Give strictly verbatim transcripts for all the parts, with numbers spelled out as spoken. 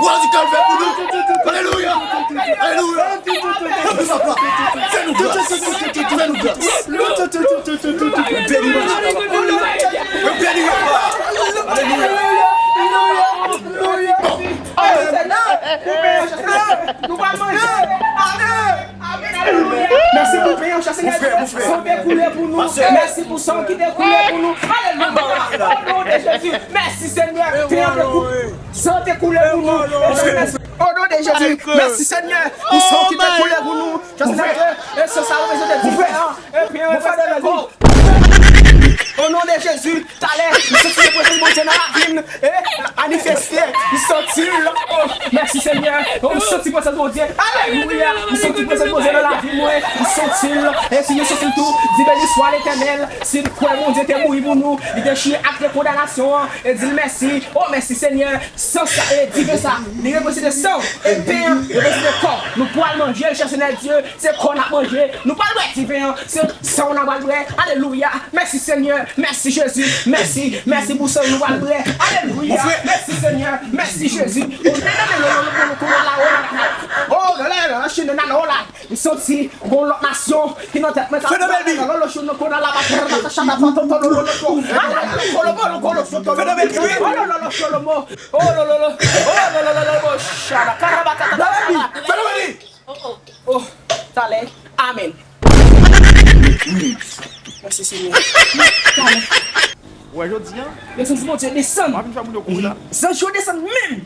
bwa di kalvè pou nou. Alelouya. Alelouya. Fè nou gras, papa. Fè nou gras. Fè nou gras. Beni manti, papa. Beni yo, papa. Alelouya. Bon. Nou pral manje. Amen. Mèsi pou pen an, Senyè. San te koule pou nou. Mèsi pou san ki te koule pou nou. Alelouya. O non de Jezi. Mèsi, Senyè. Pen an te koule. San te koule pou nou. O non de Jezi. Mèsi, Senyè, pou san ki te koule pou nou. Senyè, e san sa reprezante diferan. E pen an reprezante kò. O non de Jezi. Talè, m santi prezans Bondye nan lavi m. E, l ap manifeste, m santi l. O, mèsi Senyè. O, m santi prezans Bondye. Alelouya. M santi prezans Bondye nan lavi mwen. M santi l. E si nou santi l tou, di beni swa Letènèl. Si n kwè Bondye te mouri pou nou, li te chire akte kondanasyon an. E di l mèsi. O, mèsi Senyè. San sa, e diven sa, li reprezante san. E pen an reprezante kò. Nou pral manje l, chè Senyè Dye. Se kò n ap manje. Nou pral bwè diven an. Se san w n ap pral bwè. Alelouya. Mèsi Senyè, mèsi Jezi, mèsi, mèsi pou san nou al bre. Alelouya, mèsi Senyè, mèsi Jezi. O la la la la la la la la la la la. M santi gon lòt nasyon ki nan tèt mwen. Fenomèl bi. Fenomèl bi. Fenomèl bi. Fenomèl bi. O, talè. Amèn. Mèsi, Senyè. Talè. Ou wè jodi a? Yo santi Bondye desann. W ap vin fè moun yo kouri la. Zanj yo desann menm.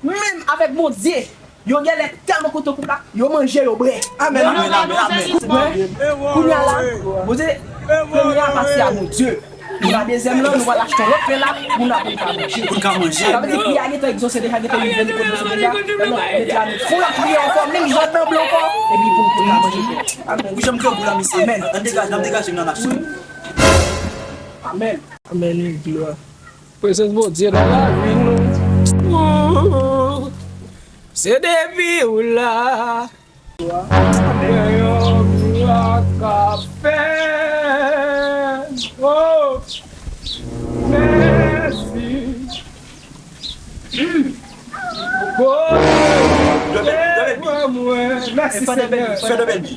Menm avèk Bondye. Yo genlè tèlman kontan koup la. Yo manje, yo bwè. Amèn, amèn, amèn, amèn. Kounye a la, Bondye, premye a pase a Bondye. Pou la dezyèm nan, nou pral achte yon lòt pen la, pou n ap, pou n ka manje. Pou n ka manje. Sa vle di, pri a gentan egzose deja, gentan rive, nou konn egzose deja. E non, mete a nou fon lapriyè ankò, menm jan nan blan ankò, epi pou, pou n ka manje pen. Amèn. Wi, jan m grangou la, mesye. Amèn. N ap degaje, n ap degaje nan nasyon. Amèn. Amèn, wi, glwa. Prezans Bondye nan lavi nou. Ou, se depi ou la. Gen yon mirak k ap fèt. Oh, mèsi. Kote mwen. Mèsi, Senyè. Fè de bèl bi.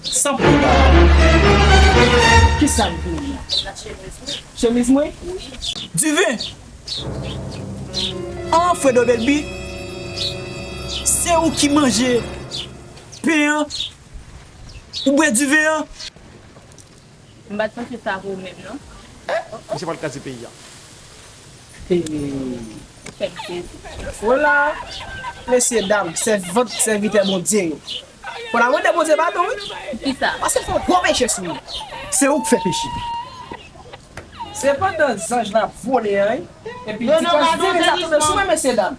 San pwoblèm. Kisa m touye la? Chemiz mwen? Diven! An, Fredo Belby, se ou ki manje pen an, ou bwè diven an? M pa t panse sa pou ou menm, non. Misye pral kraze peyi a. Ou fè m sezi. Wala, mesye dam, sèvant, sèvitè Bondye yo. Fò n ap mande Bondye padon, wi. Poukisa? Paske l fè yon gwo peche sou nou. Se ou k fè peche. Se pandan zanj la ap vole an, wi. Epi ti kòs diven sa tonbe sou mwen, mesye dam.